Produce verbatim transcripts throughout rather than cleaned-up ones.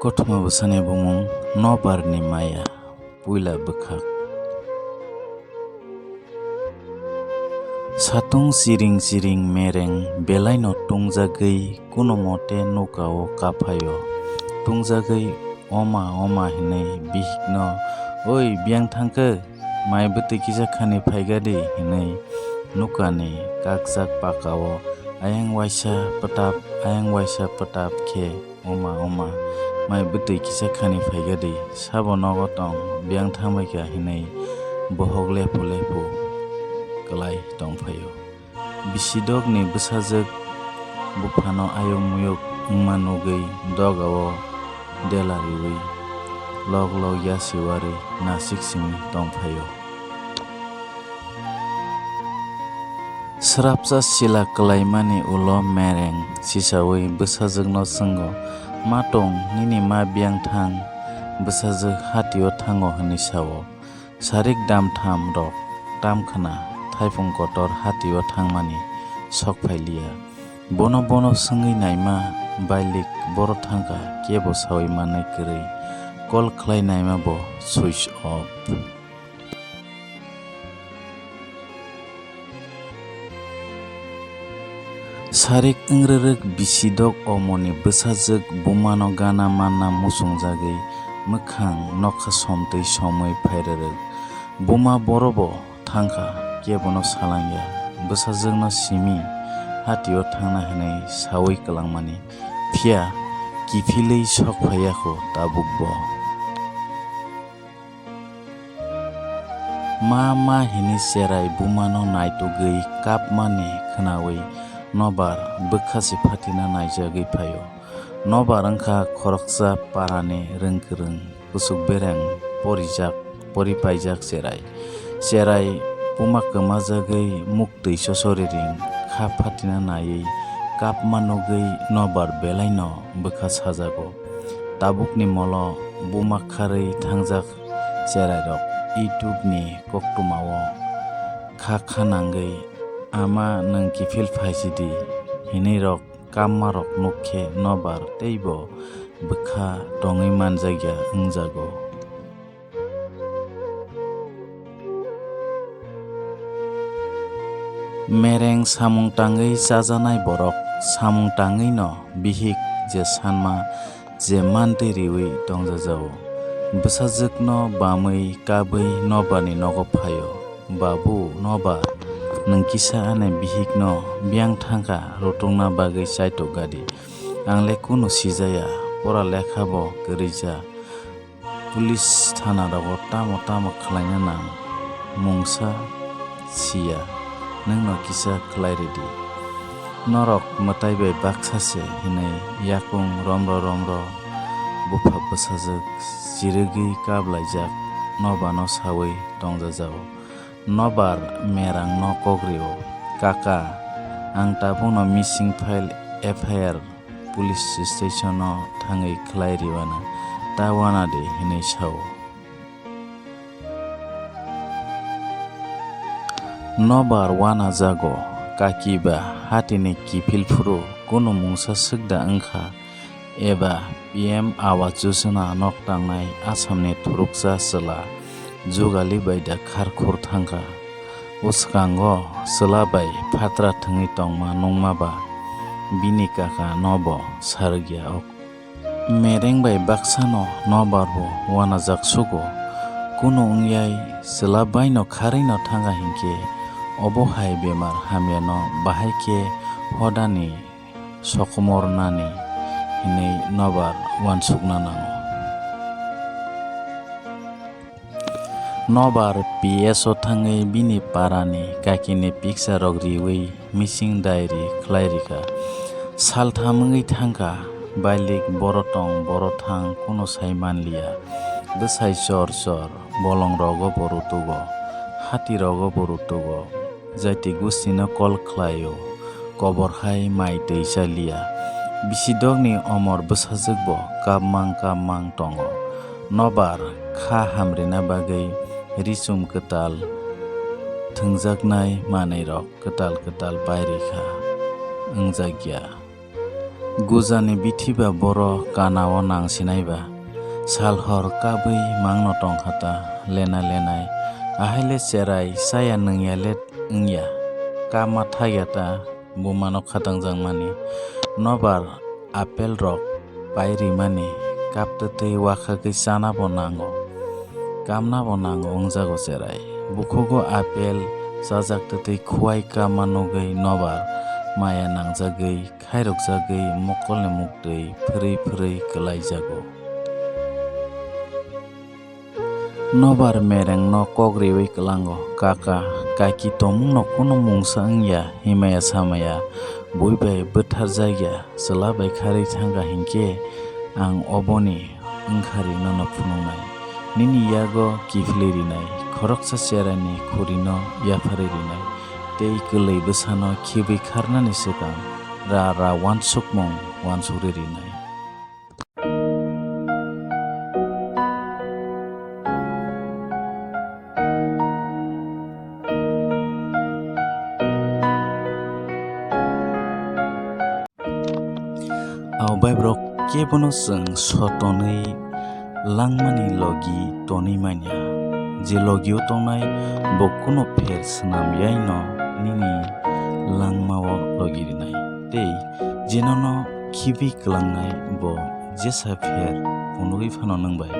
Kothoma bwsani bumung Nobarni maya, puila bwkhak. Satung chiring chiring mereng belaino tungjagwi kuno mote nukao kaphaio. Tungjagwi oma oma hinwi bihikno, "Oi, biyang thangkhe, mai bwtwi kisa khani phaigadi," hinwi nukani kakjak pakao ayang waisa pwtap, ayang waisa pwtap khe, "Oma, oma, mai bwtwi kisa khani phaigadi, sabo nogo tong, biyang thangbaikha," hinwi bohok lephu lephu kwlai tongphaio. Bisidokni bwsajwk buphano ayuk muyuk wngma nugwi dogao dela riwi lok lok yasiwarwi nasik simi tongphaio. Srapsa sila kwlaimani ulo mereng sisawi bwsajwkno swngo, "Ma tong, nini ma biyang thang, bwsajwk hatio thango," hwnwi sao. Sarik damtham rok tamkhwna thaipung kotor hatio thangmani sok phailiya. Bono bono swngwi naima bailik boro thangkha, kebo sawi mannai kwrwi. Call khlai naima bo switch off. Sarik wngrwrwk bisidok omoni bwsajwk bumano gana manna muchungjagwi mwkhang nokha somtwi somwi phairwrwk. Buma borobo thangkha, kebono salangya. Bwsajwkno simi hatio thangna hwnwi sawi kwlangmani. Phiya kiphilwi sok phaiya kho tabukbo. Ma ma hini cherai bumano naitugwi kapmani khwnawi Nobar bwkha se phatina naijagwi phaio. Nobar wngkha khoroksa parani rwngkwrwng, kuchuk bereng, porijak, poripaijak cherai. Cherai buma kwmajagwi muktwi sosoriring kha phatina naiwi kapma nugwi Nobar belaino bwkha sajago. Tabukni molo buma kharwi thangjak cherairok YouTube ni koktwmao kha kha nangwi, "Ama, nwng kiphil phaisidi," hinwi rok kapmarok nukkhe Nobar teibo bwkha tongwi manjakya wngjago. Mereng samung tangwi chajanai borok samung tangwino bihik je sanma je mantwi riwi tongjajao. Bwsajwkno bamwi kabwi Nobarni nogo phaio. "Babu, Nobar, nwng kisa ani bihikno biyang thangkha rutungna bagwi chaitok gadi. Ang le kunu sijaya, pora lekha bo kwrwija. Police thana rogo tamo tamo khlaina nang, mungsa siya, nwngno kisa khlai ridi. Norok mwtai bai baksa se," hinwi yakung romro romro bupha bwsajwk chirigwi kablaijak Nobano sawi tongjajao. Nobar merangno kok rio, "Kaka, ang tabukno missing file F I R police station-o thangwi khlai riwano ta wana di," hinwi sao. Nobar wanajago, kaki ba hatini kiphil phuru kunu mungsa swkda wngkha, eba P M Awas Yojana nok tangnai Assamni thuruksa chwla Jugali bai da kharkhur thangkha. Bwskango chwla bai phatra thwngwi tongma nungma ba bini kaka nobo sarwkya ok. Mereng bai baksano Nobar bo wanajak sugo. Kunu wngyai chwla baino kharwino thangkha hinkhe obo hai bemar hamyano bahai khe hodani sokomornani hinwi Nobar wansukna nango. Nobar P S o thangwi bini parani kakini piksa rok riwi missing diary khlai rikha. Saltham wngwi thangkha, bailik boro tong boro thang kunu sai manliya. Bwsai chor chor, bolong rogo bo rutugo, hati rogo bo rutugo. Jaiti gustino kol khlaio, kobor hai mai twi chaliya. Bisidokni omor bwsajwkbo kapmang kapmang tongo. Nobar kha hamrina bagwi richum kwtal thwngjaknai manwirok kwtal kwtal pairikha wngjakya. Gujani bithi ba boro kanao nang sinai ba. Sal hor kabwi mangno tongkha ta, lena lenai. Ahaile cherai chaya nungya le wngya. Kama thagya ta, bumano khatangjakmani. Nobar apple rok pai rimani, kaptwtwi wakhagwi chana bo nango. Kamna bo nango wngjago cherai. Bukhugo apple chajak twtwi khuai kama nugwi nobar maya nangjagwi khairokjagwi mokolni muktwi phwrwi phwrwi kwlaijago. Nobar merengno kok riwi kwlango, "Kaka, kaki tongmungno kunu mungsa wngya, himaya samaya, bui bai bwtharjakya, chwla bai kharwi thangkha hinkhe ang oboni wngkha rinono phunuknai. Nini yago kiphilwi rinai, khoroksa cherani khurino yapharwi rinai, tei kwlwi bwsano khibwi kharnani swkang ra ra uansukmung uansukri rinai." Abo bai borok kebono chwng sotonwi langmani logi tonwi manya. Je logio tongnai bo kuno pher swnam yaino nini langmao logi rinai. Tei je nono khibi kwlangnai bo jesa pher phunugwi phano nwng bai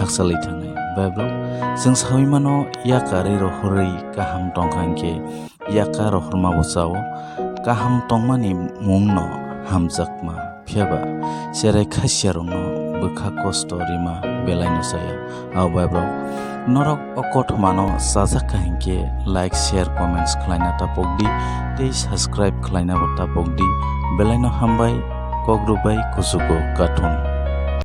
hakchalwi thangnai. Bai borok chwng sawi mano yakarwi rohorwi kaham tongkha hinkhe yaka rohorma bo chao, kaham tongmani mungno hamjakma, phiya ba cherai khasiya rokno bwkha kosto rima belaino chaya. Abo bai borok norok o kothomano chajak kha hinkhe like, share, comments khlaina tapok di tei subscribe khlaina bo tapok di. Belaino hambai, kok rwbai kuchugo kathun.